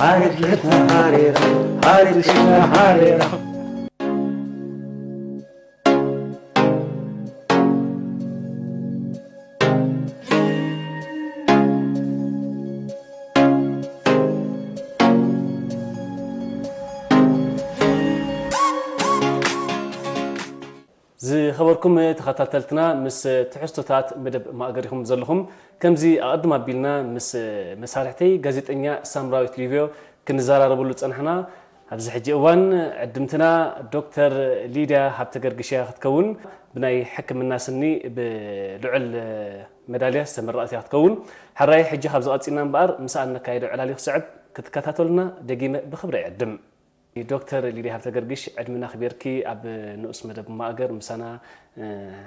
Hare Krishna, Hare Ram, Hare Krishna, Hare Ram. ዝኸበርኩም ተኸታተልትና፣ ምስ ትሕዝቶታት መደብ ማእገር ኢኹም ዘለኹም። ከምዚ ኣቐድም ኣቢልና ምስ መሳርሕተይ ጋዜጠኛ ሳምራዊት ሊብዮ ክንዘራረበሉ ጸናሕና። ኣብዚ ሕጂ እዋን ዕድምትና ዶክተር ሊድያ ሃብተገርግሽ እያ ክትከውን። ብናይ ሕክምና ስኒ ብልዑል መዳልያ ዝተመረቐት እያ ክትከውን። ሕራይ ሕጂ ካብ ዝቐጺልና እምበኣር ምስኣ እነካይዶ ዕላል እዩ ክስዕብ። ክትከታተሉና ደጊመ ብኽብሪ እዕድም። ዶክተር ሊድያ ሃብተገርግሽ፣ ዕድመና ኣኽቢርኪ ኣብ ንኡስ መደብ ማእገር ምሳና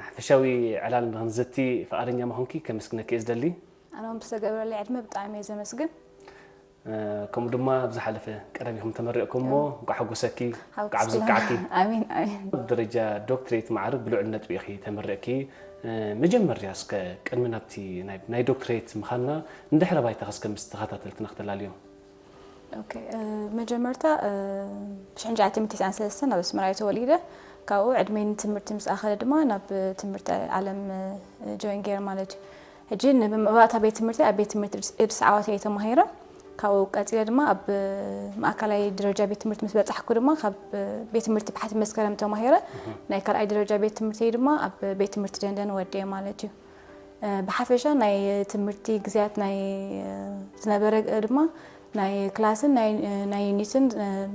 ሓፈሻዊ ዕላል ንኽንዘቲ ፍቓደኛ ምዃንኪ ከመስግነኪ እየ ዝደሊ። ኣነ እውን ብዝተገብረለይ ዕድመ ብጣዕሚ እየ ዘመስግን። ከምኡ ድማ ኣብ ዝሓለፈ ቀረብ ኢኹም ተመሪቕኩም እሞ እንኳዕ ሓጎሰኪ፣ እንኳዕ ኣብዚ ኣብቅዓኪ። ኣሜን ኣሜን። ደረጃ ዶክትሬት ማዕርግ ብልዑል ነጥቢ ኢኺ ተመሪቕኪ። መጀመርያ እስከ ቅድሚ ናብቲ ናይ ዶክትሬት ምዃንና እንድሕረ ባይታኺ እስከ ምስ ተኸታተልትና ክተላልዮ። ኦኬ፣ መጀመርታ ብሽሕን ትሽዓተ ሚእትን ተስዓን ሰለስተን ኣብ ኣስመራ እየ ተወሊደ። ካብኡ ዕድመይ ንትምህርቲ ምስ ኣኸለ ድማ ናብ ትምህርቲ ዓለም ጆይን ገይረ ማለት እዩ። ሕጂ ንመባእታ ቤት ትምህርቲ ኣብ ቤት ትምህርቲ እድስ ዓዋተ እየ ተማሂረ። ካብኡ ቀጺለ ድማ ኣብ ማእከላይ ደረጃ ቤት ትምህርቲ ምስ በጻሕኩ ድማ ካብ ቤት ትምህርቲ ብሓቲ መስከረም ተማሂረ ናይ ካልኣይ ደረጃ ቤት ትምህርተይ ድማ ኣብ ቤት ትምህርቲ ደንደን ወዲኤ ማለት እዩ። ብሓፈሻ ናይ ትምህርቲ ግዜያት ናይ ዝነበረ ድማ ናይ ክላስን ናይ ዩኒትን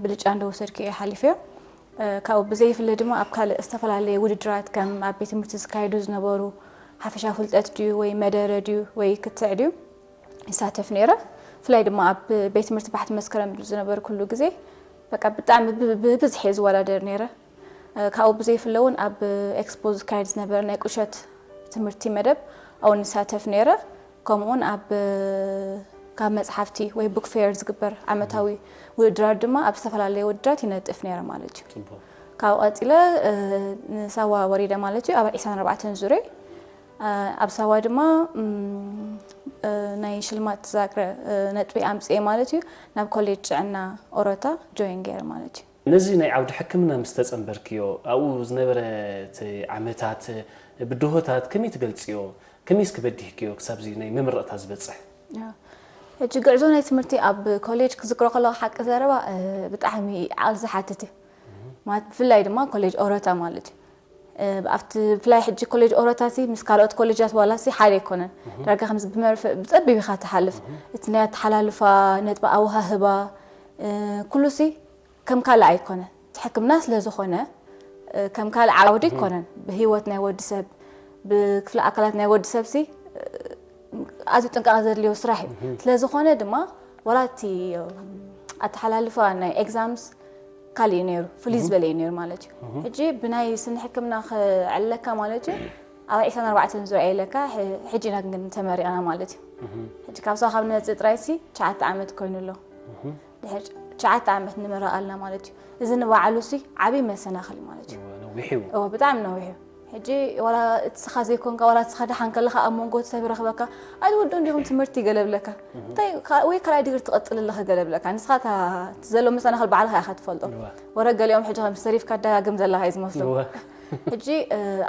ብልጫ እንደወሰድኩ እየ ሓሊፈዮ። ካብኡ ብዘይፍለ ድማ ኣብ ካልእ ዝተፈላለየ ውድድራት ከም ኣብ ቤት ትምህርቲ ዝካየዱ ዝነበሩ ሓፈሻ ፍልጠት ድዩ ወይ መደረ ድዩ ወይ ክትዕ ድዩ ይሳተፍ ነይረ። ብፍላይ ድማ ኣብ ቤት ትምህርቲ ባሕቲ መስከረም ዝነበርኩሉ ግዜ በቃ ብጣዕሚ ብብዝሒ እየ ዝወዳደር ነይረ። ካብኡ ብዘይፍለ እውን ኣብ ኤክስፖ ዝካየድ ዝነበረ ናይ ቁሸት ትምህርቲ መደብ ኣብኡ ንሳተፍ ነይረ። ከምኡውን ኣብ ካብ መፅሓፍቲ ወይ ቡክ ፌር ዝግበር ዓመታዊ ውድድራት ድማ ኣብ ዝተፈላለየ ውድድራት ይነጥፍ ነይረ ማለት እዩ። ካብኡ ቀፂለ ንሳዋ ወሪደ ማለት እዩ። ኣብ ዒስራን ኣርባዕተን ዙረ ኣብ ሳዋ ድማ ናይ ሽልማት ዛግረ ነጥቢ ኣምፅኤ ማለት እዩ። ናብ ኮሌጅ ጥዕና ኦሮታ ጆይን ገይረ ማለት እዩ። ነዚ ናይ ዓውዲ ሕክምና ምስ ተጸንበርክዮ፣ ኣብኡ ዝነበረ እቲ ዓመታት ብድሆታት ከመይ ትገልጽዮ? ከመይስ ክበዲህክዮ ክሳብዚ ናይ ምምርቕታ ዝበጽሕ? ሕጂ ጉዕዞ ናይ ትምህርቲ ኣብ ኮሌጅ ክዝክሮ ከለኹ ሓቂ ዘረባ ብጣዕሚ ዓቕሊ ዝሓትት እዩ። ብፍላይ ድማ ኮሌጅ ኦሮታ ማለት እዩ። ኣብቲ ብፍላይ ሕጂ ኮሌጅ ኦሮታ ሲ ምስ ካልኦት ኮሌጃት ዋላ ሲ ሓደ ኣይኮነን። ዳርጋ ከምዚ ብመርፍእ ብጸቢብ ኢኻ ትሓልፍ። እቲ ናይ ኣተሓላልፋ ነጥቢ ኣወሃህባ ኩሉ ሲ ከም ካልእ ኣይኮነን። እቲ ሕክምና ስለ ዝኾነ ከም ካልእ ዓውዲ ኣይኮነን። ብህይወት ናይ ወዲ ሰብ ብክፍለ ኣካላት ናይ ወዲ ሰብ ሲ ኣዝዩ ጥንቃቐ ዘድልዮ ስራሕ እዩ። ስለ ዝኾነ ድማ ዋላ እቲ ኣተሓላልፋ ናይ ኤግዛምስ ካልእ እዩ ነይሩ፣ ፍልይ ዝበለ እዩ ነይሩ ማለት እዩ። ሕጂ ብናይ ስኒ ሕክምና ክዕለካ ማለት እዩ ኣብ ዒስራን ኣርባዕተን ዙርያ ኢለካ ሕጂ ኢና ግን ተመሪቕና ማለት እዩ። ሕጂ ካብ ሳዋ ካብ ንመፅእ ጥራይ ሲ ትሽዓተ ዓመት ኮይኑ ኣሎ። ድሕሪ ትሽዓተ ዓመት ንምረቕ ኣልና ማለት እዩ። እዚ ንባዕሉ ሲ ዓብዪ መሰናኽል እዩ ማለት እዩ። ነዊሕ እዩ። እወ፣ ብጣዕሚ ነዊሕ እዩ። ሕጂ ዋላ እቲ ስኻ ዘይኮንካ፣ ዋላ እቲ ስኻ ደሓን ከለኻ ኣብ መንጎ እቲ ሰብ ይረኽበካ፣ ኣይትወድኡን ዲኹም ትምህርቲ ገለ ብለካ። እንታይ፣ ወይ ካልኣይ ዲግሪ ትቐጽል ኣለኻ ገለ ብለካ። ንስኻ እታ፣ እቲ ዘሎ መሰናኽል ባዕልኻ ኢኻ ትፈልጦ። እወ። ወረ ገሊኦም ሕጂ ከም ዝተሪፍካ ትደጋግም ዘለኻ እዩ ዝመስሉ። እወ። ሕጂ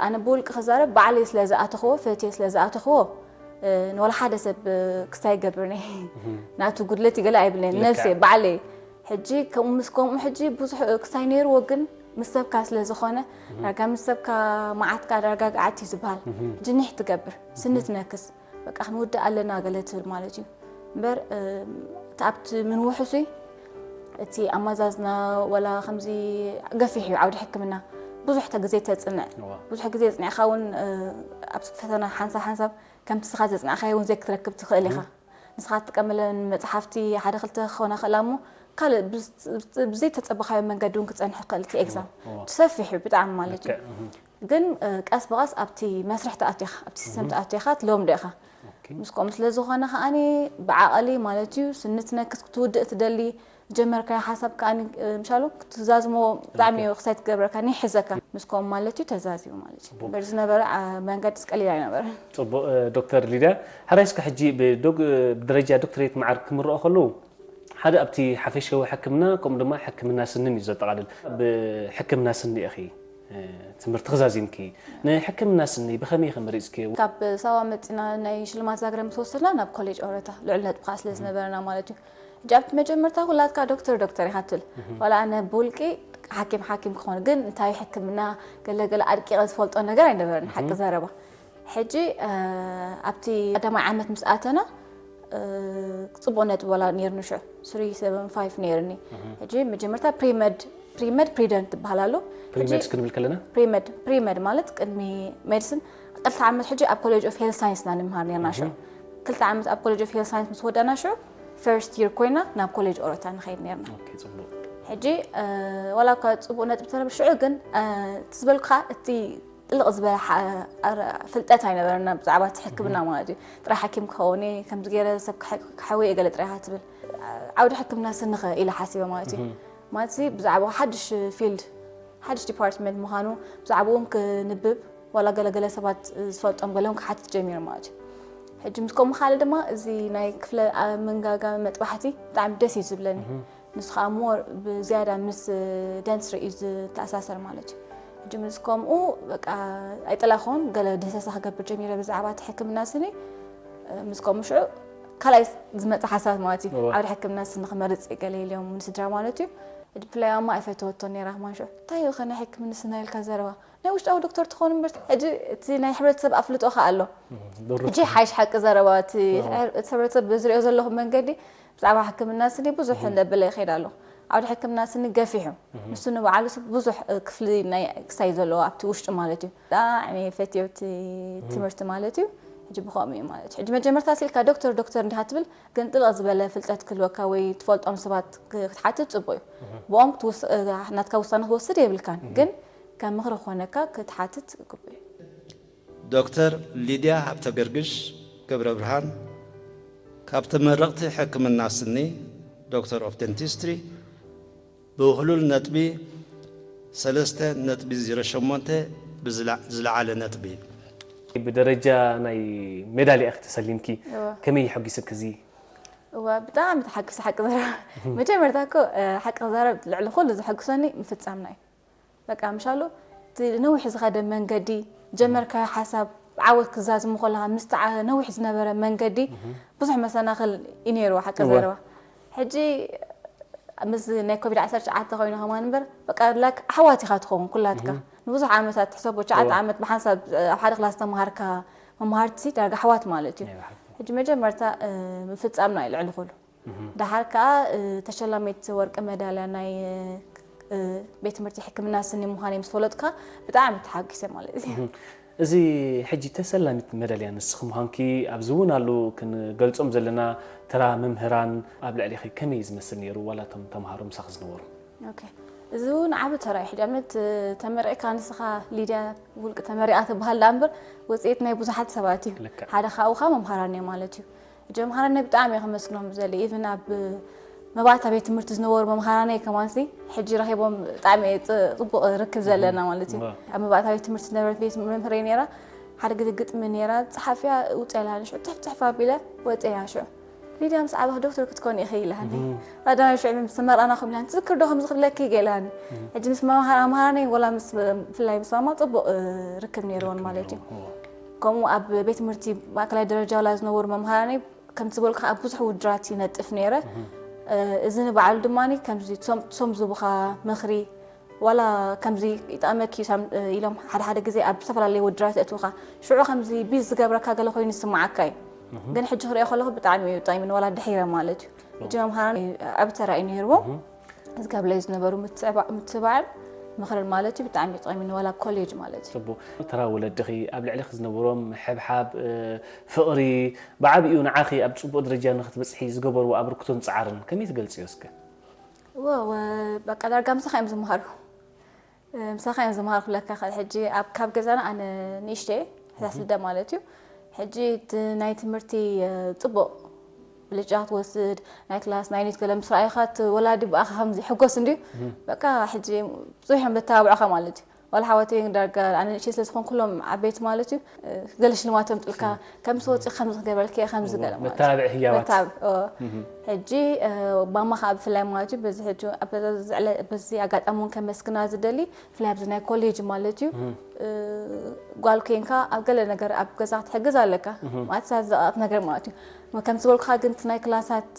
ኣነ ብውልቂ ክዛረብ ባዕለይ ስለ ዝኣተኽዎ፣ ፈትየ ስለ ዝኣተኽዎ፣ ንወላ ሓደ ሰብ ክስታይ ይገብርኒ ናቱ ጉድለት ይገለ ኣይብልን። ነፍሴ ባዕለይ ሕጂ ከምኡ ምስ ከምኡ ሕጂ ብዙሕ ክስታይ ነይርዎ፣ ግን ምስ ሰብካ ስለ ዝኾነ ዳርጋ ምስ ሰብካ መዓትካ ዳርጋ ገዓት እዩ ዝበሃል። ጅንሕ ትገብር፣ ስኒ ትነክስ፣ በቃ ክንውድእ ኣለና ገለ ትብል ማለት እዩ። እምበር ኣብቲ ምንውሑሲ እቲ ኣማዛዝና ወላ ከምዚ ገፊሕ እዩ ዓውዲ ሕክምና። ብዙሕ ግዜ ተፅንዕ፣ ብዙሕ ግዜ ፅኒዕካ እውን ኣብ ፈተና ሓንሳብ ሓንሳብ ከምቲ ስኻ ዘጽናዕካዮ እውን ዘይክትረክብ ትኽእል ኢኻ። ንስኻ ትጥቀመለን መጽሓፍቲ ሓደ ክልተ ክኾና ክእላ እሞ ካልእ ብዘይተጸበኻዮ መንገዲ እውን ክጸንሕ ይኽእል እቲ ኤግዛም። ሰፊሕ እዩ ብጣዕሚ ማለት እዩ። ግን ቀስ ብቐስ ኣብቲ መስርሕ ትኣቱ ኢኻ፣ ኣብቲ ሲስተም ትኣቱ ኢኻ፣ ትለምዶ ኢኻ። ምስ ከምኡ ስለ ዝኾነ ከኣኒ ብዓቐሊ ማለት እዩ ስኒ ትነክስ ክትውድእ ትደሊ ዝጀመርካዮ ሓሳብ ከኣ ምሻሉ ክትዛዝሞ ብጣዕሚ እዩ ክሳይ ትገብረካ ይሕዘካ ምስ ከምኡ ማለት እዩ ተዛዚሙ ማለት እዩ እምበር ዝነበረ መንገድስ ቀሊል ኣይነበረን። ጽቡቕ። ዶክተር ሊድያ፣ ሕራይ እስከ ሕጂ ብደረጃ ዶክትሬት መዓርግ ክምረቑ ከለዉ ሓደ ኣብቲ ሓፈሻዊ ሕክምና ከምኡ ድማ ሕክምና ስንን እዩ ዘጠቓልል። ብሕክምና ስኒ ኢኺ ትምህርቲ ክዛዚምኪ፣ ንሕክምና ስኒ ብኸመይ ኢኺ መሪፅክዮ? ካብ ሳዋ መፂና ናይ ሽልማት ዛግረ ምስ ወሰድና ናብ ኮሌጅ ኦረታ ልዑል ነጥቢ ከዓ ስለ ዝነበረና ማለት እዩ። ሕጂ ኣብቲ መጀመርታ ኩላትካ ዶክተር ዶክተር ኢኻ ትብል። ዋላ ኣነ ብውልቂ ሓኪም ሓኪም ክኾን ግን እንታይ ሕክምና ገለገለ ኣድቂቐ ዝፈልጦ ነገር ኣይነበረን ሓቂ ዘረባ። ሕጂ ኣብቲ ቀዳማይ ዓመት ምስ ኣተና ፅቡቕ ነጥቢ ዋላ ነይርኒ ሽዑ ስሪ ሰቨን ፋይቭ ነይርኒ። ሕጂ መጀመርታ ፕሪመድ ፕሪመድ ፕሪደንት ትበሃል ኣሎ። ፕሪመድ ክንብል ከለና ፕሪመድ ፕሪመድ ማለት ቅድሚ ሜድስን ክልተ ዓመት ሕጂ ኣብ ኮሌጅ ኦፍ ሄልት ሳይንስ ኢና ንምሃር ነርና ሽዑ። ክልተ ዓመት ኣብ ኮሌጅ ኦፍ ሄልት ሳይንስ ምስ ወዳና ሽዑ ፈርስት ይር ኮይና ናብ ኮሌጅ ኦረታ ንኸይድ ነርና። ኦኬ፣ ፅቡቅ። ሕጂ ዋላ እኳ ፅቡቅ ነጥቢ ተረብ ሽዑ ግን ትዝበልካ እቲ ጥልቕ ዝበለ ፍልጠት ኣይነበረና ብዛዕባ እቲ ሕክምና ማለት እዩ። ጥራይ ሓኪም ክኸውን እየ ከምዚ ገይረ ሰብ ክሓዊ እየ ገለ ጥራይ ኢኻ ትብል። ዓውዲ ሕክምና ስንኸ ኢለ ሓሲበ ማለት እዩ። ማለት ብዛዕባ ሓድሽ ፊልድ ሓድሽ ዲፓርትመንት ምዃኑ ብዛዕባኡ እውን ክንብብ ዋላ ገለገለ ሰባት ዝፈልጦም ገለውን ክሓትት ጀሚሩ ማለት እዩ። ሕጂ ምስ ከምኡ ካልእ ድማ እዚ ናይ ክፍለ መንጋጋ መጥባሕቲ ብጣዕሚ ደስ እዩ ዝብለኒ። ንሱ ከዓ ሞር ብዝያዳ ምስ ደንትሪ እዩ ዝተኣሳሰር ማለት እዩ። ሕጂ ምስ ከምኡ በቃ ኣይጠላኹን ገለ ድህሰሳ ክገብር ጀሚረ ብዛዕባ እቲ ሕክምና ስኒ። ምስ ከምኡ ሽዑ ካልኣይ ዝመፀ ሓሳብ ማለት እዩ። ዓውዲ ሕክምና ስኒ ክመርፅ ገለ ኢልዮም ንስድራ ማለት እዩ። ብፍላይ ኣማ ኣይፈተወቶን ነይራ ከማን ሽዑ እንታይ እዩ ከ ናይ ሕክምና ስኒ ኢልካ ዘረባ ናይ ውሽጣዊ ዶክተር ትኾን እምበር ሕጂ እቲ ናይ ሕብረተሰብ ኣፍልጦ ከ ኣሎ። ሕጂ ሓይሽ ሓቂ ዘረባ እቲ ሕብረተሰብ ብዝሪኦ ዘለኹ መንገዲ ብዛዕባ ሕክምና ስኒ ብዙሕ እንደበለ ይኸይድ ኣሎ። ዓውዲ ሕክምና ስኒ ገፊሑ ንሱ ንባዕሉ ብዙሕ ክፍሊ ናይ ክሳይ ዘለዎ ኣብቲ ውሽጢ ማለት እዩ። ብጣዕሚ ፈትዮ እቲ ትምህርቲ ማለት እዩ። ሕጂ ብኸምኡ እዩ ማለት እዩ። ሕጂ መጀመርታ ስኢልካ ዶክተር ዶክተር እንዲኻ ትብል ግን ጥልቕ ዝበለ ፍልጠት ክህልወካ ወይ ትፈልጦም ሰባት ክትሓትት ፅቡቅ እዩ። ብኦም ናትካ ውሳነ ክትወስድ የብልካን ግን ከም ምኽሪ ክኾነካ ክትሓትት ግቡእ እዩ። ዶክተር ሊድያ ሃብተገርግሽ ገብረብርሃን ካብ ተመረቕቲ ሕክምና ስኒ ዶክተር ኦፍ ደንቲስትሪ ብውህሉል ነጥቢ ሰለስተ ነጥቢ ዜሮ ሸሞንተ ብዝለዓለ ነጥቢ ብደረጃ ናይ ሜዳልያ ኢኺ ተሰሊምኪ። ከመይ ይሐጒስኪ እዚ? እዋ ብጣዕሚ ተሓጊሰ ሓቂ ዘረባ። መጀመርታ እኮ ሓቂ ክዛረብ ልዕሊ ኩሉ ዘሐጉሰኒ ምፍፃምና እዩ። በቃ ምሻሉ እቲ ነዊሕ ዝኸደ መንገዲ ጀመርካዮ ሓሳብ ዓወት ክዛዝሙ ከለካ ምስቲ ነዊሕ ዝነበረ መንገዲ ብዙሕ መሰናኽል እዩ ነይርዎ ሓቂ ዘረባ። ሕጂ ምስ ናይ ኮቪድ ዓሰርተ ትሽዓተ ኮይኑ ከማን እምበር በቃ ላክ ኣሕዋት ኢኻ ትኸውን ኩላትካ ንብዙሕ ዓመታት ትሕሰቦ ትሽዓተ ዓመት ብሓንሳብ ኣብ ሓደ ክላስ ተምሃርካ መምሃርቲ ዳርጋ ኣሕዋት ማለት እዩ። ሕጂ መጀመርታ ምፍፃምና እዩ ልዕሊ ኩሉ። ደሓር ከዓ ተሸላሚት ወርቂ መዳልያ ናይ ቤት ትምህርቲ ሕክምና ስኒ ምዃነይ ምስ ፈለጥካ ብጣዕሚ ተሓጒሰ ማለት እዩ። እዚ ሕጂ ተሰላሚት መዳልያ ንስኺ ምዃንኪ ኣብዚ እውን ኣሉ ክንገልጾም ዘለና ተራ መምህራን ኣብ ልዕሊኺ ከመይ እዩ ዝመስል ነይሩ ዋላ እቶም ተምሃሮ ምሳኺ ዝነበሩ? ኦኬ፣ እዚ እውን ዓቢ ተራ እዩ። ሕጂ ኣብነት ተመሪቕካ ንስኻ ሊድያ ውልቂ ተመሪቓ ትበሃል ደኣ እምበር ውፅኢት ናይ ብዙሓት ሰባት እዩ። ሓደ ካብኡ ከዓ መምሃራን እየ ማለት እዩ። እጆም ሃረነ ብጣዕሚ እየ ከመስግኖም ዝደሊ ኢቭን ኣብ መባእታ ቤት ትምህርቲ ዝነበሩ መምሃራነይ ከማንሲ ሕጂ ረኺቦም ብጣዕሚ እየ ጽ- ጽቡቕ ርክብ ዘለና ማለት እዩ። ኣብ መባእታ ቤት ትምህርቲ ዝነበረት ቤት መምህረይ ነይራ ሓደ ግዜ ግጥሚ ነይራ ጸሓፍያ ውጽእ ኢላ ንሽዑ ጽሕፍ ጽሕፍ ኣቢለ ወጽእ እያ ሽዑ ሊድያ ምስ ዓበኽ ዶክተር ክትኮኒ ኢኺ ኢላኒ። ቀዳማይ ሽዑ ምስ ተመረቕና ከምኡ ኢላኒ ትዝክር ዶ ከምዚ ክብለኪ ገ ኢላኒ። ሕጂ ምስ መምሃራ መሃራነይ ወላ ምስ ብፍላይ ምስ ማማ ጽቡቕ ርክብ ነይርወን ማለት እዩ። ከምኡ ኣብ ቤት ትምህርቲ ማእከላይ ደረጃ ዋላ ዝነበሩ መምሃራነይ ከምቲ ዝበልኩ ኣብ ብዙሕ ውድራት ይነጥፍ ነይረ። እዚ ንባዕሉ ድማ ከምዚ ሶም ዝቡኻ ምኽሪ ዋላ ከምዚ ይጠቕመኪ ኢሎም ሓደ ሓደ ግዜ ኣብ ዝተፈላለዩ ውድራት የእትውኻ ሽዑ ከምዚ ቢዝ ዝገብረካ ገለ ኮይኑ ይስምዓካ እዩ። ግን ሕጂ ክሪኦ ከለኹ ብጣዕሚ እዩ ጠቒሙኒ ዋላ ድሒረ ማለት እዩ። ሕጂ መምሃራን ዓቢ ተራ እዩ ነይርዎም። ዝገብለይ ዝነበሩ ምትብባዕን ምኽርን ማለት እዩ ብጣዕሚ ጠቒሙኒ ዋላ ኮሌጅ ማለት እዩ። ጽቡቕ። ተራ ወለድኺ ኣብ ልዕሊኺ ዝነበሮም ሕብሓብ፣ ፍቕሪ፣ ብዓቢኡ ንዓኺ ኣብ ጽቡቕ ደረጃ ንኽትበጽሒ ዝገበርዎ ኣበርክቶን ጻዕርን ከመይ ትገልጽዮ እስከ? እወ፣ እወ፣ በቃ ዳርጋ ምሳኻ እዮም ዝመሃሩ። ምሳኻ እዮም ዝመሃሩ ክብለካ ይኽእል። ሕጂ ኣብ ካብ ገዛና ኣነ ንእሽተይ ሕሳስ ልደ ማለት እዩ። ሕጂ እቲ ናይ ትምህርቲ ጽቡቕ ብልጫ ክትወስድ ናይ ክላስ ናይ ዩኒት ገለ ምስ ረኣዩኻ እቲ ወላዲ ብኣኻ ከም ዝሕጎስ እንድዩ በቃ ሕጂ ብዙሕ እዮም ዘተባብዑኻ ማለት እዩ። ዋላ ሓዋተይ ዳርጋ ኣነ ንእሽተይ ስለ ዝኾንኩ ኩሎም ዓበይቲ ማለት እዩ፣ ገለ ሽልማት የምፅኡልካ፣ ከምዚ ወፂኡ ከምዚ ክገብረልኪ እየ፣ ከምዚ ገለ ማለት እዩ። መተባብዒ ህያባት። መታብ-፣ ኦ። ሕጂ ማማ ከዓ ብፍላይ ማለት እዩ በዚ ሕጂ ኣብ በዚ ዕለ-፣ በዚ ኣጋጣሚ እውን ከመስግና ዝደሊ፣ ብፍላይ ኣብዚ ናይ ኮሌጅ ማለት እዩ ጓል ኮይንካ ኣብ ገለ ነገር ኣብ ገዛ ክትሕግዝ ኣለካ ማለት እዛ ዝኣት ነገር ማለት እዩ። ከም ዝበልኩኻ ግን እቲ ናይ ክላሳት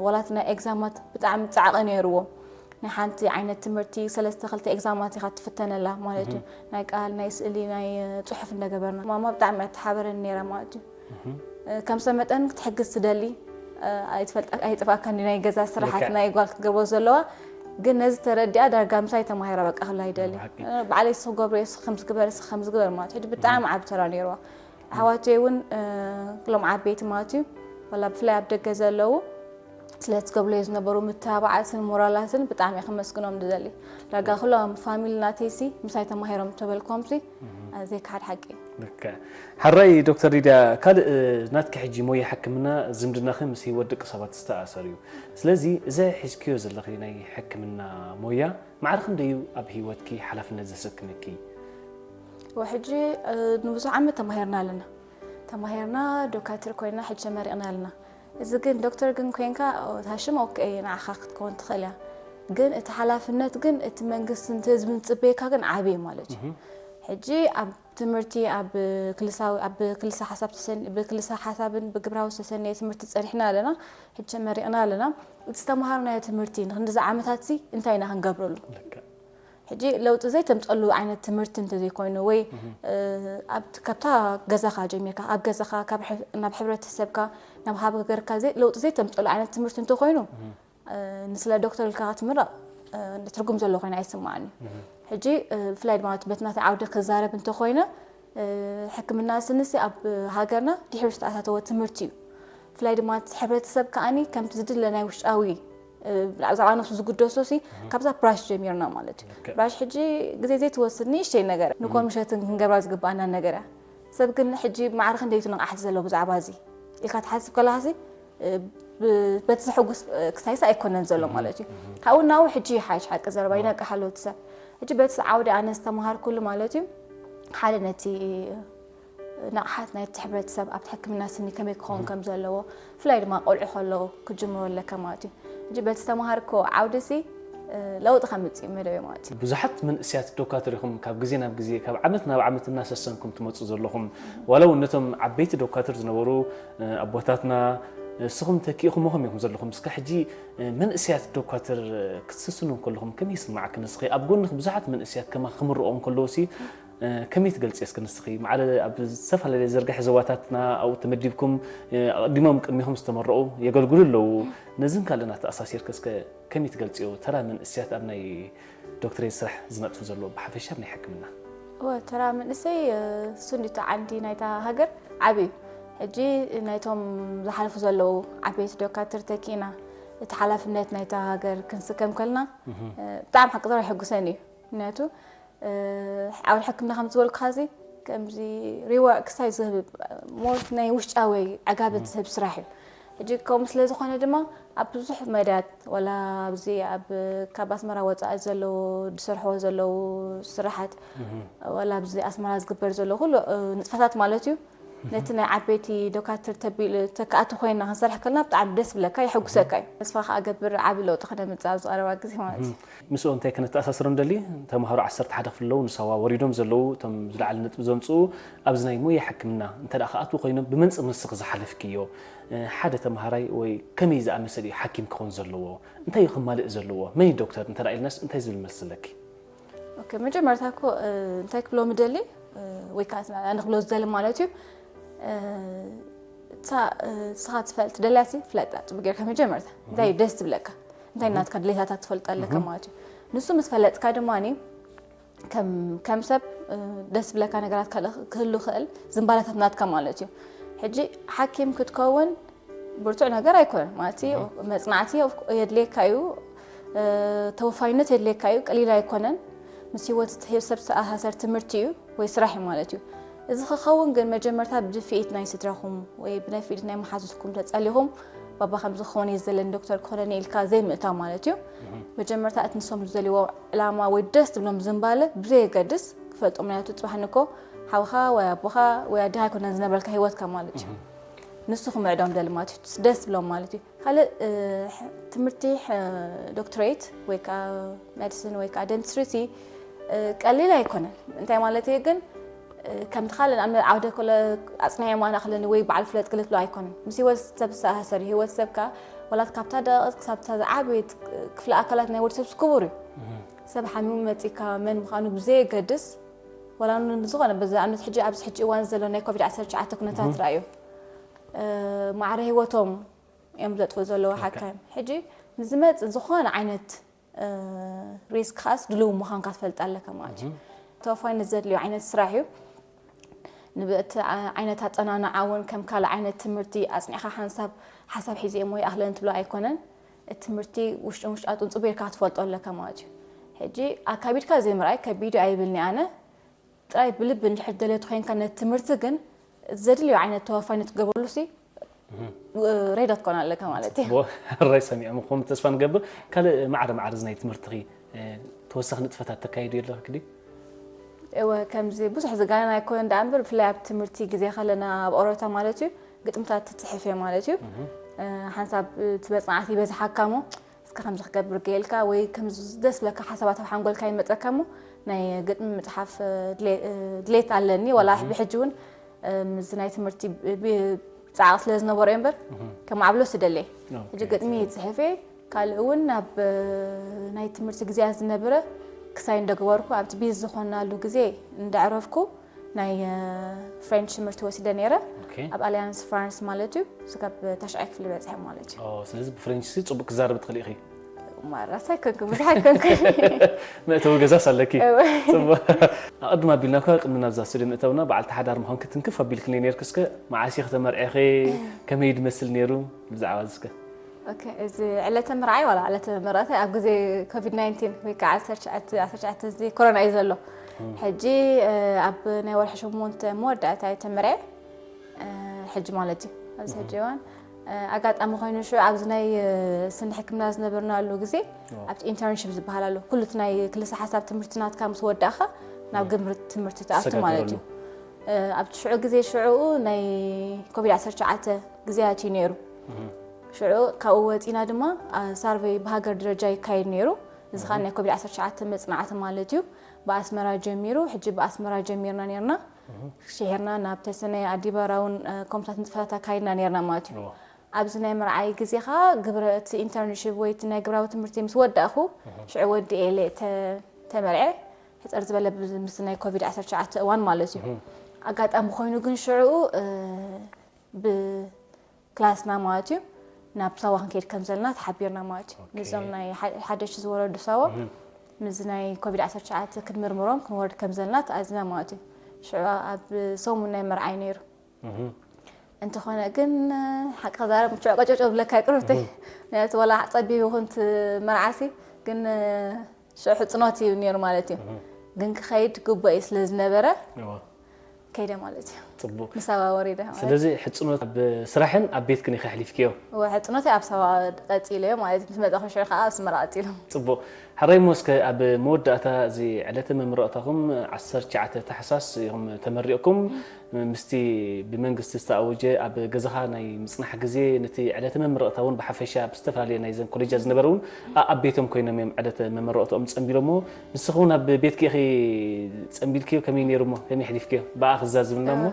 ዋላ እቲ ናይ ኤግዛማት ብጣዕሚ ፃዕቂ ነይርዎ። ናይ ሓንቲ ዓይነት ትምህርቲ ሰለስተ ክልተ ኤግዛማት ኢኻ ትፍተነላ ማለት እዩ። ናይ ቃል፣ ናይ ስእሊ፣ ናይ ፅሑፍ እንደገበርና ማማ ብጣዕሚ እያ ትሓበረኒ ነይራ ማለት እዩ። ከም ሰብ መጠን ክትሕግዝ ትደሊ ኣይትፈልጣ ኣይጥፋእካ እንዲ ናይ ገዛ ስራሓት ልክዕ። ናይ ጓል ክትገብሮ ዘለዋ ግን ነዚ ተረዲኣ ዳርጋ ምሳይ ተማሂራ በቃ ክላ ይደሊ ብሓቂ። ባዕለይ ስገብሮ ከምዝግበር ከምዝግበር ማለት ሕጂ ብጣዕሚ ዓብ ተራ ነይርዋ። ኣሕዋተይ እውን ኩሎም ዓበይቲ ማለት እዩ ዋላ ብፍላይ ኣብ ደገ ዘለዉ ስለትገብርለይ ዝነበሩ ምትባባዓትን ሞራላትን ብጣዕሚ እየ ከመስግኖም ዝደሊ። ዳርጋ ኩሎም ፋሚሊ ናተይሲ ምሳይ ተማሂሮም ተበልኮምሲ ዘይከሓድ ሓቂ እዩ። ልክዕ። ሓራይ ዶክተር ሊድያ፣ ካልእ ናትኪ ሕጂ ሞያ ሕክምና ዝምድናኺ ምስ ህይወት ደቂ ሰባት ዝተኣሰር እዩ። ስለዚ እዚ ሒዝክዮ ዘለኺ ናይ ሕክምና ሞያ ማዕረ ክንደይ እዩ ኣብ ህይወትኪ ሓላፍነት ዘሰክመኪ? ወሕጂ ንብዙሕ ዓመት ተማሂርና ኣለና። ተማሂርና ዶካትር ኮይና ሕጂ ተመሪቕና ኣለና። እዚ ግን ዶክተር ግን ኮይንካ ታሽም ኦኬ ንዓኻ ክትከውን ትኽእል እያ። ግን እቲ ሓላፍነት ግን እቲ መንግስትን እቲ ህዝብን ዝፅበየካ ግን ዓብዪ ማለት እዩ። ሕጂ ኣብ ትምህርቲ ኣብ ክልሳዊ ኣብ ክልሳ ሓሳብ ተሰን- ብክልሳ ሓሳብን ብግብራዊ ዝተሰነየ ትምህርቲ ፀኒሕና ኣለና። ሕጂ ተመሪቕና ኣለና። እቲ ዝተምሃርናዮ ትምህርቲ ንክንድዚ ዓመታት ሲ እንታይ ኢና ክንገብረሉ? ሕጂ ለውጢ ዘይተምፀሉ ዓይነት ትምህርቲ እንተዘይኮይኑ ወይ ኣብቲ ካብታ ገዛኻ ጀሚርካ ኣብ ገዛኻ ካብ ናብ ሕብረተሰብካ ናብ ሃገርካ ለውጢ ዘይተምፀሉ ዓይነት ትምህርቲ እንተኮይኑ ንስለ ዶክተር ኢልካ ክትምረቕ ትርጉም ዘሎ ኮይነ ኣይስማዓኒ። ሕጂ ብፍላይ ድማ በቲ ናተይ ዓውዲ ክዛረብ እንተኮይነ ሕክምና ስንሲ ኣብ ሃገርና ድሕሪ ዝተኣታተወ ትምህርቲ እዩ። ብፍላይ ድማ ሕብረተሰብ ከዓኒ ከምቲ ዝድለ ናይ ውሽጣዊ ብዛዕባ ነብሱ ዝግደሶ ሲ ካብዛ ብራሽ ጀሚርና ማለት እዩ። ብራሽ ሕጂ ግዜ ዘይትወስድ ንእሽተይ ነገር ንኮምሸትን ክንገብራ ዝግባኣና ነገር እያ። ሰብ ግን ሕጂ ማዕረ ክንደይቱ ንቕሓት ዘሎ ብዛዕባ እዚ ኢልካ ትሓስብ ከለካ ሲ በቲ ዘሐጉስ ክሳይስ ኣይኮነን ዘሎ ማለት እዩ። ካብኡ ናብኡ ሕጂ ይሓይሽ ሓቂ ዘረባ ይነቅሕ ኣሎ እቲ ሰብ። ሕጂ በቲ ዓውዲ ኣነ ዝተምሃርኩሉ ማለት እዩ ሓደ ነቲ ንቕሓት ናይቲ ሕብረተሰብ ኣብቲ ሕክምና ስኒ ከመይ ክኸውን ከም ዘለዎ ብፍላይ ድማ ቆልዑ ከለዉ ክትጅምሮ ኣለካ ማለት እዩ። ሕጂ በቲ ዝተምሃርኮ ዓውዲ ሲ ለውጢ ከምፅእ እዩ መደበ ማለት እዩ። ብዙሓት መንእስያት ዶካትር ኢኹም ካብ ግዜ ናብ ግዜ ካብ ዓመት ናብ ዓመት እናሰሰንኩም ትመፁ ዘለኹም ዋላ እውን ነቶም ዓበይቲ ዶካትር ዝነበሩ ኣቦታትና እስኹም ተኪእኹምኹም ኢኹም ዘለኹም እስከ ሕጂ መንእስያት ዶካትር ክትስስኑ ከለኹም ከመይ ይስማዓኪ ንስኺ ኣብ ጎንኺ ብዙሓት መንእስያት ከማ ክምርቖም ከለዉ ሲ ከመይ ትገልጽ እስከ ንስኺ ማዕረ ኣብ ዝተፈላለየ ዝርግሐ ዞባታትና ኣብኡ ተመዲብኩም ኣቐዲሞም ቅድሚኹም ዝተመረቑ የገልግሉ ኣለዉ ነዝን ካልእን ኣተኣሳሲርኪ እስከ ከመይ ትገልጽዮ ተራ መንእስያት ኣብ ናይ ዶክትሬት ስራሕ ዝነጥፉ ዘለዉ ብሓፈሻ ኣብ ናይ ሕክምና? እወ ተራ መንእሰይ እሱ እንዲቱ ዓንዲ ናይታ ሃገር ዓብዩ ሕጂ ናይቶም ዝሓለፉ ዘለዉ ዓበይቲ ዶካትር ተኪእና እቲ ሓላፍነት ናይታ ሃገር ክንስከም ከልና ብጣዕሚ ሓቂ ዘረባ ይሕጉሰኒ እዩ ምክንያቱ ዓውዲ ሕክምና ከም ዝበልኩኻ እዚ ከምዚ ሪዋ ክሳይ ዝህብ ሞት ናይ ውሽጣዊ ዕጋበት ዝህብ ስራሕ እዩ። ሕጂ ከምኡ ስለ ዝኾነ ድማ ኣብ ብዙሕ መዳያት ዋላ ኣብዚ ኣብ ካብ ኣስመራ ወፃኢ ዘለዉ ዝሰርሕዎ ዘለዉ ስራሓት ዋላ ኣብዚ ኣስመራ ዝግበር ዘሎ ኩሉ ንጥፈታት ማለት እዩ ነቲ ናይ ዓበይቲ ዶካትር ተቢሉ ተካኣቲ ኮይና ክንሰርሕ ከለና ብጣዕሚ ደስ ብለካ ይሕጉሰካ እዩ። ተስፋ ከዓ ገብር ዓቢ ለውጢ ክነምፅእ ኣብዚ ቀረባ ግዜ ማለት እዩ። ምስኡ እንታይ ክነተኣሳስሮ ንደሊ፣ ተምሃሮ ዓሰርተ ሓደ ክፍሊ ኣለዉ፣ ንሳዋ ወሪዶም ዘለዉ፣ እቶም ዝለዓለ ነጥቢ ዘምፅኡ ኣብዚ ናይ ሞያ ሕክምና እንተ ደኣ ክኣትዉ ኮይኖም፣ ብመንፅር ንስኺ ዝሓለፍክዮ ሓደ ተምሃራይ ወይ ከመይ ዝኣመሰለ እዩ ሓኪም ክኾን ዘለዎ? እንታይ እዩ ክማልእ ዘለዎ? መን እዩ ዶክተር እንተ ደኣ ኢልናስ እንታይ ዝብል መልሲ ኣለኪ? ኦኬ፣ መጀመርታ እኮ እንታይ ክብሎ ምደሊ ወይ ከዓ ኣነ ክብሎ ዝደሊ ማለት እዩ እታ ንስኻ ትፈልጥ ደልያሲ ፍለጣ ፅቡቅ ጌርካ መጀመርታ እንታይ ደስ ትብለካ እንታይ ናትካ ድሌታታት ትፈልጥ ኣለካ ማለት እዩ ንሱ ምስ ፈለጥካ ድማ ከም ሰብ ደስ ብለካ ነገራት ክህሉ ክእል ዝንባላታት ናትካ ማለት እዩ ሕጂ ሓኪም ክትከውን ብርቱዕ ነገር ኣይኮነን ማለት መፅናዕቲ የድልየካ እዩ ተወፋይነት የድልየካ እዩ ቀሊል ኣይኮነን ምስ ህይወት ሰብ ዝተኣሳሰር ትምህርቲ እዩ ወይ ስራሕ እዩ ማለት እዩ እዚ ክኸውን ግን መጀመርታ ብድፍኢት ናይ ስድራኹም ወይ ብነፊኢት ናይ መሓዙትኩም ተፀሊኹም ባባ ከምዚ ክኾን እየ ዝደለኒ፣ ዶክተር ክኾነኒ ኢልካ ዘይምእታው ማለት እዩ። መጀመርታ እቲ ንሶም ዝደልይዎ ዕላማ ወይ ደስ ዝብሎም ዝንባለ ብዘየገድስ ክፈልጦም፣ ምክንያቱ ጽባሕ ንኮ ሓውኻ ወይ ኣቦኻ ወይ ኣዴኻ ኣይኮነን ዝነብረልካ ህይወትካ ማለት እዩ። ንሱ ክምዕዶም ደሊ ማለት እዩ፣ ደስ ዝብሎም ማለት እዩ። ካልእ ትምህርቲ ዶክትሬት ወይ ከዓ ሜዲሲን ወይ ከዓ ደንትስሪቲ ቀሊል ኣይኮነን። እንታይ ማለት እዩ ግን ከምቲ ካልእ ንኣብነት ዓውደ ኮለ ኣፅኒዐ ማና ክለኒ ወይ በዓል ፍለጥ ክልትሎ ኣይኮነን። ምስ ህይወት ሰብ ዝተኣሳሰር እዩ። ህይወት ሰብ ከዓ ወላት ካብታ ደቂት ክሳብ ዝዓበየት ክፍለ ኣካላት ናይ ወዲ ሰብ ክቡር እዩ። ሰብ ሓሚሙ መፂካ መን ምዃኑ ብዘየገድስ ወላ ዝኾነ በዚ ኣብነት ሕጂ ኣብዚ ሕጂ እዋን ዘሎ ናይ ኮቪድ ዓሰርተ ትሽዓተ ኩነታት ርኣዩ። ማዕረ ህይወቶም እዮም ዘጥፉ ዘለዉ ሓካይም። ሕጂ ንዝመፅእ ዝኾነ ዓይነት ሪስክ ከዓስ ድልው ምዃንካ ትፈልጥ ኣለካ ማለት እዩ። ተወፋይነት ዘድልዮ ዓይነት ስራሕ እዩ። ንብእቲ ዓይነት ኣፀናንዓ እውን ከም ካልእ ዓይነት ትምህርቲ ኣፅኒዕካ ሓንሳብ ሓሳብ ሒዘ እሞ ይኣኽለን ትብሎ ኣይኮነን። እቲ ትምህርቲ ውሽጡን ውሽጣቱን ፅቡርካ ክትፈልጦ ኣለካ ማለት እዩ። ሕጂ ኣካቢድካ ዘይምርኣይ ከቢድ ኣይብልኒ ኣነ። ጥራይ ብልቢ እንድሕር ደለቲ ኮይንካ ነቲ ትምህርቲ ግን ዘድልዮ ዓይነት ተወፋይነት ትገብረሉ ሲ ሬዳ ትኮን ኣለካ ማለት እዩ። ራይ ሰሚዖም ኹም ተስፋ ንገብር። ካልእ ማዕረ ማዕረ ናይ ትምህርትኺ ተወሳኺ ንጥፈታት ተካይዱ የለ ክዲ እወ ከምዚ ብዙሕ ዝጋና ኣይኮነ እንዳ እምበር ብፍላይ ኣብ ትምህርቲ ግዜ ከለና ኣብ ኦሮታ ማለት እዩ ግጥምታት ትፅሕፍ እየ ማለት እዩ። ሓንሳብ እቲ መፅናዕቲ ይበዝሓካ እሞ እስከ ከምዚ ክገብር ገይልካ ወይ ከምዚ ደስ ብለካ ሓሳባት ኣብ ሓንጎልካ ይመፀካ እሞ ናይ ግጥሚ ምፅሓፍ ድሌት ኣለኒ ዋላ ብሕጂ እውን ምስ ናይ ትምህርቲ ፃዕቕ ስለ ዝነበሮ እምበር ከም ዓብሎ ስደለይ ሕጂ ግጥሚ ይፅሕፍ እየ። ካልእ እውን ኣብ ናይ ትምህርቲ ግዜያት ዝነበረ ክሳይ እንደገበርኩ ኣብቲ ቢዝ ዝኾናሉ ግዜ እንዳዕረፍኩ ናይ ፍሬንች ትምህርቲ ወሲደ ነይረ ኣብ ኣሊያንስ ፍራንስ ማለት እዩ። ስጋብ ታሽዓይ ክፍሊ በፅሐ ማለት እዩ። ስለዚ ብፍሬንች ሲ ፅቡቅ ክዛረብ ትኽእል ኢኺ። ማራስ ኣይኮንኩ ብዙሕ ኣይኮንኩ። መእተዊ ገዛስ ኣለኪ። ኣቐድም ኣቢልና እኳ ቅድሚ ናብዛ ስቱድዮ ምእተውና በዓልቲ ሓዳር ምዃንኪ ትንክፍ ኣቢልክኒ ነይርኪ። እስከ መዓስ ኢኺ ተመርዒኺ? ከመይ ድመስል ነይሩ? ብዛዕባ እዚ እስከ። እዚ ዕለተ ምርዓይ ዋላ ዕለተ መመረቕታይ ኣብ ግዜ ኮቪድ ናይንቲን ወይ ከዓ ዓሰርተ ትሽዓተ እዚ ኮሮና እዩ ዘሎ። ሕጂ ኣብ ናይ ወርሒ ሸሞንተ መወዳእታ እየ ተመርዐ። ሕጂ ማለት እዩ ኣብዚ ሕጂ እዋን ኣጋጣሚ ኮይኑ ሽዑ ኣብዚ ናይ ስኒ ሕክምና ዝነበርናሉ ግዜ ኣብቲ ኢንተርንሽፕ ዝበሃል ኣሎ ኩሉ እቲ ናይ ክልሰ ሓሳብ ትምህርቲ ናትካ ምስ ወዳእኻ ናብ ግምሪ ትምህርቲ ትኣቱ ማለት እዩ። ኣብቲ ሽዑ ግዜ ሽዑኡ ናይ ኮቪድ ዓሰርተ ትሽዓተ ግዜያት እዩ ነይሩ። ሽዑ ካብኡ ወፂና ድማ ሳርቨይ ብሃገር ደረጃ ይካየድ ነይሩ። እዚ ከዓ ናይ ኮቪድ ዓሰርተ ትሽዓተ መፅናዕቲ ማለት እዩ። ብኣስመራ ጀሚሩ ሕጂ ብኣስመራ ጀሚርና ነርና ሽሒርና ናብ ተሰነይ ኣዲባራ እውን ከምታት ንጥፈታት ኣካይድና ነርና ማለት እዩ። ኣብዚ ናይ መርዓይ ግዜ ከዓ ግብረ እቲ ኢንተርንሽፕ ወይ እቲ ናይ ግብራዊ ትምህርቲ ምስ ወዳእኹ ሽዑ ወዲ ኤለ ተመርዐ ሕፀር ዝበለ ምስ ናይ ኮቪድ ዓሰርተ ትሽዓተ እዋን ማለት እዩ። ኣጋጣሚ ኮይኑ ግን ሽዑ ብክላስና ማለት እዩ ናብ ሳዋ ክንከይድ ከም ዘለና ተሓቢርና ማለት እዩ። ምስዞም ናይ ሓደሽቲ ዝወረዱ ሳዋ ምስዚ ናይ ኮቪድ ዓሰርተ ትሽዓተ ክንምርምሮም ክንወርድ ከም ዘለና ተኣዝና ማለት እዩ። ሽዑ ኣብ ሰሙን ናይ መርዓይ ነይሩ። እንተኾነ ግን ሓቂ ክዛረብ ምቹዕ ቀጨጨ ብለካ ይቅርብተይ ምክንያቱ ወላ ፀቢብ ይኹን መርዓሲ ግን ሽዑ ሕፅኖት እዩ ነይሩ ማለት እዩ። ግን ክኸይድ ግቡእ እዩ ስለ ዝነበረ ከይደ ማለት እዩ። ፅቡቅ። ንሳባ ወሪደ ማለት ስለዚ ሕፅኖት ኣብ ስራሕን ኣብ ቤትክን ኢኺ ኣሕሊፍክዮ? እወ ሕፅኖተይ ኣብ ሳባ ቀፂለዮ ማለት እዩ። ምስ መፃኹ ሽዑ ከዓ ኣብ ኣስመራ ቀፂሉ። ፅቡቅ። ሕራይ እሞ እስከ ኣብ መወዳእታ እዚ ዕለተ መመረቕታኹም ዓሰርተ ትሽዓተ ታሕሳስ ኢኹም ተመሪቕኩም ምስቲ ብመንግስቲ ዝተኣወጀ ኣብ ገዛኻ ናይ ምፅናሕ ግዜ ነቲ ዕለተ መመረቕታ እውን ብሓፈሻ ኣብ ዝተፈላለየ ናይዘን ኮሌጃት ዝነበረ እውን ኣኣብ ቤቶም ኮይኖም እዮም ዕለተ መመረቕትኦም ፀንቢሎሞ። ንስኺ እውን ኣብ ቤትኪ ኢኺ ፀንቢልክዮ ከመይ ነይሩ እሞ ከመይ ኣሕሊፍክዮ ብኣ ክዛዝብልና እሞ።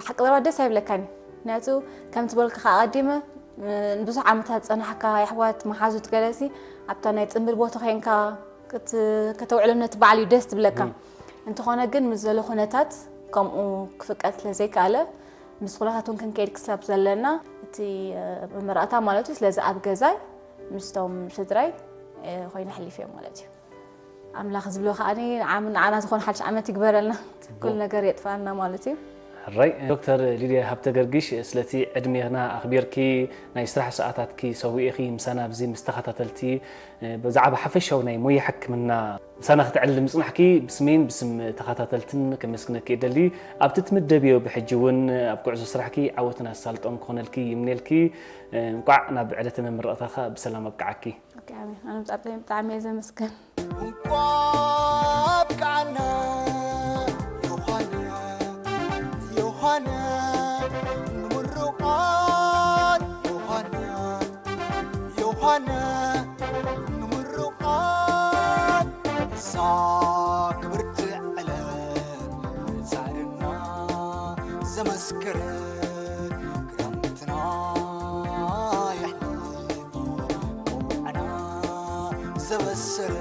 ሓቂ ዘረባ ደስ ኣይብለካን እዩ ምክንያቱ ከምቲ ዝበልኩኻ ኣቐዲመ ንብዙሕ ዓመታት ዝፀናሕካ የሕዋት መሓዙት ገለሲ ኣብታ ናይ ፅምብል ቦታ ኮይንካ ከተውዕሎም ነቲ በዓል እዩ ደስ ትብለካ። እንተኾነ ግን ምስ ዘሎ ኩነታት ከምኡ ክፍቀድ ስለ ዘይከኣለ ምስ ኩነታት እውን ክንከይድ ክሳብ ዘለና እቲ መመረቕታ ማለት እዩ። ስለዚ ኣብ ገዛይ ምስቶም ስድራይ ኮይነ ኣሕሊፈዮ ማለት እዩ። ኣምላኽ ዝብሎ ከዓኒ ንዓም ንዓና ዝኾነ ሓድሽ ዓመት ይግበረልና። ኩሉ ነገር የጥፋኣና ማለት እዩ። ሕራይ ዶክተር ሊድያ ሃብተ ገርጊሽ፣ ስለቲ ዕድሜና ኣኽቢርኪ ናይ ስራሕ ሰዓታትኪ ሰዊእኺ ምሳና ኣብዚ ምስ ተኸታተልቲ ብዛዕባ ሓፈሻዊ ናይ ሞያ ሕክምና ምሳና ክትዕልሊ ምጽናሕኪ ብስሜን ብስም ተኸታተልትን ከመስግነኪ እደሊ። ኣብቲ ትምደብዮ ብሕጂ እውን ኣብ ጉዕዞ ስራሕኪ ዓወትን ኣሳልጦን ክኾነልኪ ይምኔልኪ። እንቋዕ ናብ ዕለተ መመረቕታኻ ብሰላም ኣብቅዓኪ። ኣሜን። ኣነ ብጣዕሚ ብጣዕሚ እየ ዘመስግን። እንኳን ኣብቅዓና ዮሃና ዮሃና ንምርቓት ዮሃና ዮሃና ንምርቓት እዛ ክብርቲ ዕለት ጻዕርና ዘመስከረት ክረምትና የሕሊፉ ቆውዓና ዘበሰረ